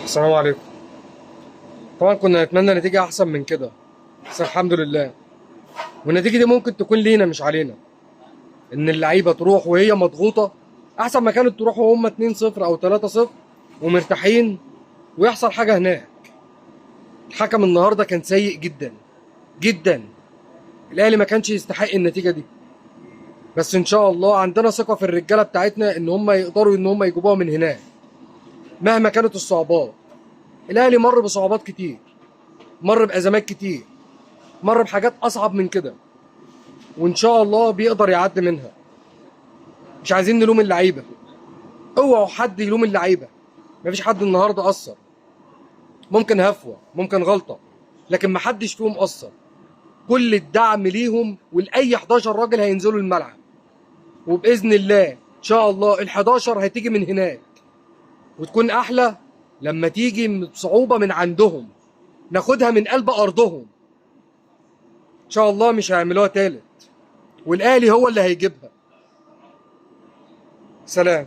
السلام عليكم. طبعا كنا نتمنى نتيجة أحسن من كده، بس الحمد لله. والنتيجة دي ممكن تكون لينا مش علينا، إن اللعيبة تروح وهي مضغوطة أحسن ما كانت تروح وهم 2-0 أو 3-0 ومرتاحين ويحصل حاجة هناك. الحكم النهاردة كان سيء جدا جدا، الأهلي ما كانش يستحق النتيجة دي، بس إن شاء الله عندنا ثقة في الرجالة بتاعتنا إن هم يقدروا إن هم يجيبوها من هناك مهما كانت الصعوبات. الاهلي مر بصعوبات كتير، مر بازمات كتير، مر بحاجات اصعب من كده، وان شاء الله بيقدر يعدي منها. مش عايزين نلوم اللعيبة، اوعوا حد يلوم اللعيبة، مفيش حد النهارده قصر، ممكن هفوة ممكن غلطه، لكن محدش فيهم قصر. كل الدعم ليهم ولاي 11 راجل هينزلوا الملعب، وباذن الله ان شاء الله ال 11 هتيجي من هناك وتكون احلى لما تيجي بصعوبة من عندهم، ناخدها من قلب ارضهم. ان شاء الله مش هيعملوها تالت، والاهلي هو اللي هيجيبها. سلام.